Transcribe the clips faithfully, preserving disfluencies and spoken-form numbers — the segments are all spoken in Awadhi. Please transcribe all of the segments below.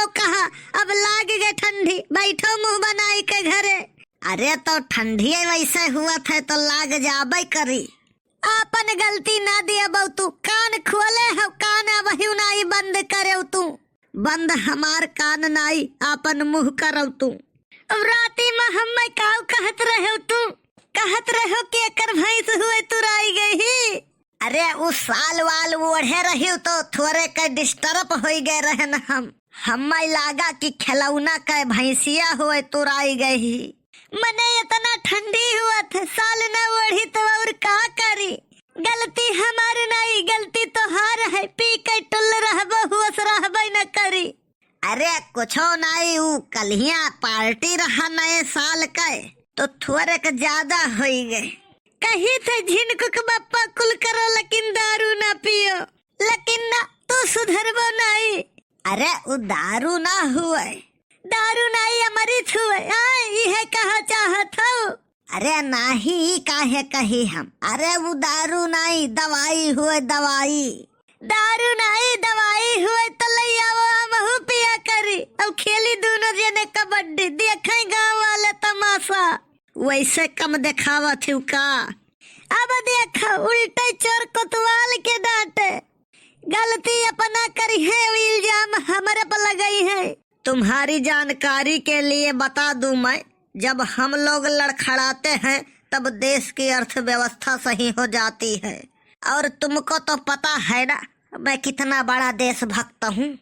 कहा, अब लाग गए ठंडी, बैठो मुँह बनाई के घरे। अरे तो ठंडिये वैसे हुआ थे तो लाग जाबे करी। आपन गलती ना दिया बहू तू, कान खोले हो, कान अबहियो नाई बंद करे तू। बंद हमार कान नाई, आपन मुँह करौ तू। अब राती में हम्मे काऊ कहत रहे तू, कहत रहे कि एकर भैंस हुए तुराई गई ही। अरे उ साल वाल ओढ़े रही तो थोरे के disturb होई गए रहन हम। हम्मे लागा कि खिलौना के भैंसिया हुए तुराई गई ही। मने इतना ठंडी हुआ था, साल न ओढ़ी तो और का करी? गलती हमार नाई, गलती तोहार है। पी के टुल्ल रहबो, होश रहबे न करी। अरे कुछो नाई, उ कल्हिया party रहा नए साल के, तो थोरेक ज्यादा होई गए। कही थे झिनकुक बप्पा कुल करो, लेकिन दारू ना पियो। लेकिन ना, तू सुधरबो नाई। अरे उ दारू ना हुए। दारू नाई, अमृत हुए। आए, इहे कहा चाहत हो। अरे नाही, ई काहे कही हम? अरे उ दारू नाई, दवाई हुए, दवाई। दारू नाई, दवाई हुए तो लई आवो, हमहू पिया करी। अब खेली दोनों जने कबड्डी, देखे गाँव वाले तमाशा। वैसे कम देखावत हिउ का? अब देखो, उल्टे चोर कोतवाल के डांटे। गलती अपना करी है, इल्जाम हमरे पर लगाई है। तुम्हारी जानकारी के लिए बता दूं मैं, जब हम लोग लड़खड़ाते हैं, तब देश की अर्थव्यवस्था सही हो जाती है। और तुमको तो पता है ना, मैं कितना बड़ा देशभक्त हूँ।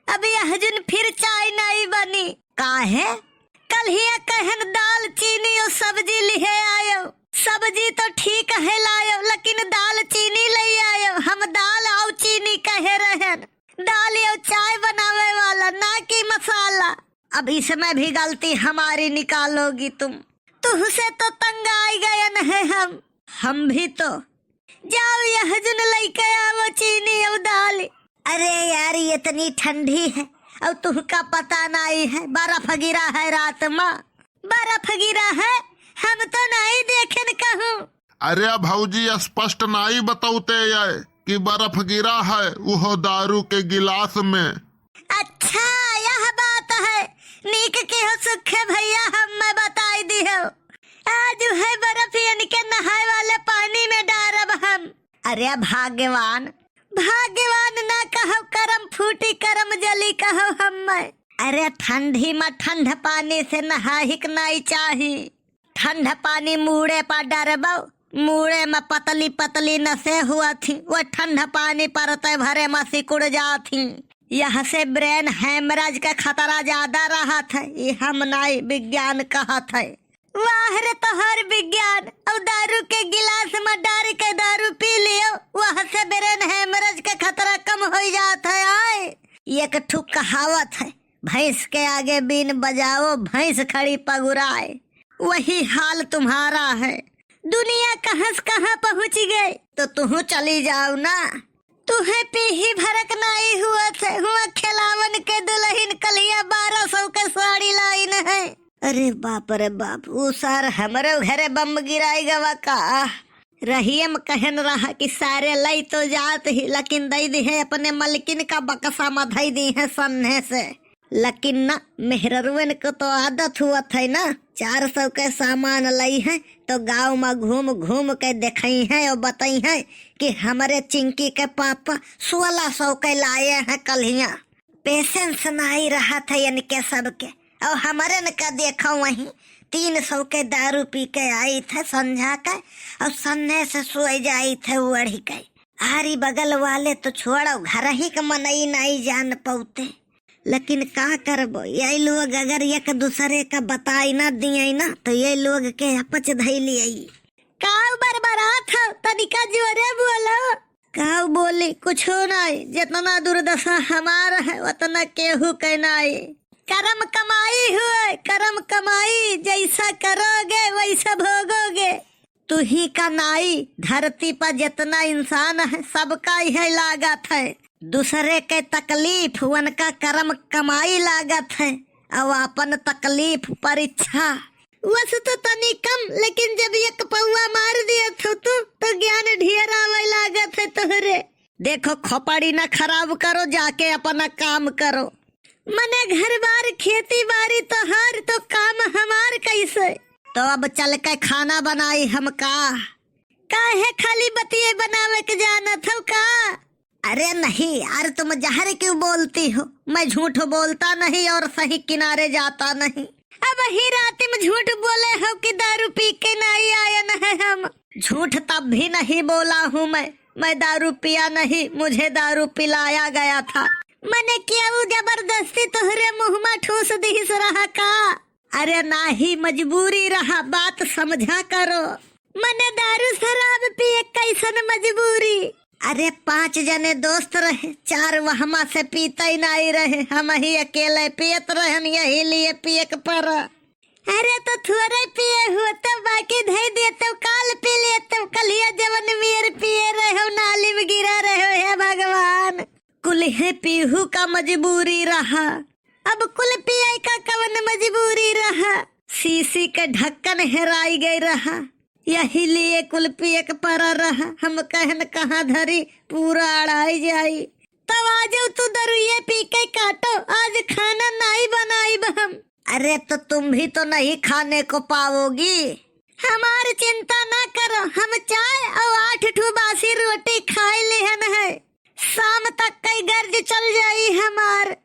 अब यह जुन फिर चाय नाई बनी। काहे? कल्हिया कहन दाल चीनी और सब्जी लिहे आयो। सब्जी तो ठीक है लायो, लेकिन दाल चीनी ले आयो। हम दाल और चीनी कहे रहन, दाल और चाय बनावे वाला, ना कि मसाला। अब इसमें भी गलती हमारी निकालोगी तुम? तुहसे तो तंग आई गयन है हम। हम भी तो। जाओ यह जुन लइके आवो चीनी और दाल। अरे यार, इतनी ठंडी है और तुहका पता नाई है, बर्फ गिरा है रात में। बर्फ गिरा है, हम तो नाई देखेन कहूँ। अरे भौजी, स्पष्ट नाई बतौते ये कि बर्फ गिरा है, उहो दारू के गिलास में। अच्छा, यह बात है। नीक किहो सुखे भैया, हम्मे बताई दिहो। आज है बर्फ इनके नहाए वाले पानी में डारब हम। अरे भाग्यवान। भाग्यवान ना कहो, करम फूटी करम जली कहो हम्मे। अरे ठंडी में ठंड पानी से नहाहिक नाई चाही। ठंड पानी मूड़े पर डरबो, मूड़े में पतली पतली नसें हुआ थी, वो ठंड पानी परते भरे में सिकुड़ जा थी। यह से brain hemorrhage का खतरा ज्यादा रहत है, ये हम नाई विज्ञान कहत है। वाह रे तोहर विज्ञान, और दारू के गिलास में डार के दारू पी लियो, वह से brain hemorrhage के खतरा कम हो जात है। आए, एक ठू कहावत है, भैंस के आगे बीन बजाओ, भैंस खड़ी पगुराए। वही हाल तुम्हारा है। दुनिया कहाँ से कहाँ पहुँच गए, तो तुहू चली जाओ ना। तुहे पीही भरक नाई हुआ थे, हुआ खेलावन के दुल्हन कलिया बारह सौ के साड़ी लाइन है। अरे बाप रे बाप, उ सार हमरे घरे बम गिराई गवा का? रहियम कहन रहा कि सारे लई तो जात ही, लेकिन दई दी है अपने मलकिन का बक्सा में धई दी है सन्ने से। लेकिन ना, मेहररुअन को तो आदत हुआ था ना, चार सौ के सामान लई है तो गाँव में घूम घूम के देखई है और बताई है कि हमरे चिंकी के पापा सोलह सौ के लाए हैं कल्हिया। Patience नाई रहा था इनके सबके। और हमरे न का देखो वहीं, तीन सौ के दारू पी के आई थे संझा के और सन्ने से सोए जाई थे ओढ़ी के। आरी बगल वाले तो छोड़ो, घर ही के मनई नाई जान पौते। लेकिन का करबो, ये लोग अगर एक दूसरे का बताई ना दिए ना, तो ये लोग के अपच धई लिये। काऊ बरबरात हो, तनिका जोरे बोलो। काऊ बोली, कुछो नाई, जितना दुर्दशा हमार है, उतना केहू के नाई। करम कमाई हुए, करम कमाई, जैसा करोगे, वैसा भोगोगे। तुही का नाई, धरती पर जितना इंसान है, सबका यह लागत है। दूसरे के तकलीफ उनका करम कमाई लागत है, और अपन तकलीफ परीक्षा। वस तो तनी कम, लेकिन जब एक पौआ मार दिए थो तू, तो ज्ञान ढेर आवे लागत है तोहरे। देखो, खोपड़ी ना खराब करो, जाके अपना काम करो। मने घर बार खेती बारी तोहार तो काम हमार कैसे? तो अब चल के खाना बनाई हम का? काहे खाली बतिये बनावे के जानत हो का? अरे नहीं यार, तुम जहर क्यों बोलती हो? मैं झूठ बोलता नहीं और सही किनारे जाता नहीं। अब ही रात में झूठ बोले हो कि दारू पी के नहीं आयन है हम। झूठ तब भी नहीं बोला हूँ मैं, मैं दारू पिया नहीं, मुझे दारू पिलाया गया था। मने केहू जबरदस्ती तोहरे मुँह में ठूस दिहिस रहा का? अरे नाही, मजबूरी रहा, बात समझा करो। मने दारू शराब पिए कैसन मजबूरी? अरे पाँच जने दोस्त रहे, चार वहमा से पीते ही नाई रहे, हम ही अकेले पियत रहन, यही लिए पिए के पड़ा। अरे तो थोड़े पिए हो तो बाकी धई दे तो काल पी ले तो कलिया जवन मियर पिए रहे हो, नाली में गिरा रहे हो, हे भगवान। कुल हे पीहू का मजबूरी रहा। अब कुल पिए का कवन मजबूरी रहा? शीशी के ढक्कन हेराई गई रहा, यही लिए कुल पिए के पड़ा रहा। हम कहन कहाँ धरी, पूरा अड़ाई जाई। तब आ जाओ तू दरुइये पी के काटो, आज खाना नाई बनाइब हम। अरे तो तुम भी तो नहीं खाने को पाओगी। हमार चिंता ना करो, हम चाय और आठ ठो बासी रोटी खाए लेहन है, शाम तक कई गर्ज चल जाई हमार।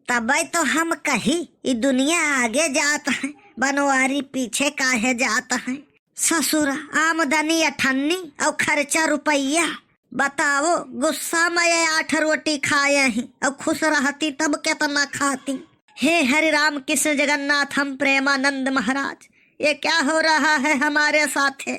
तबे तो हम कही, ई दुनिया आगे जात है, बनवारी पीछे काहे जात है। ससुर, आमदनी अठन्नी और खर्चा रुपया। बताओ, गुस्सा में ये आठ रोटी खाए ही और खुश रहती तब कितना खाती। हे हरि राम कृष्ण जगन्नाथ हम प्रेमानंद महाराज, ये क्या हो रहा है हमारे साथे?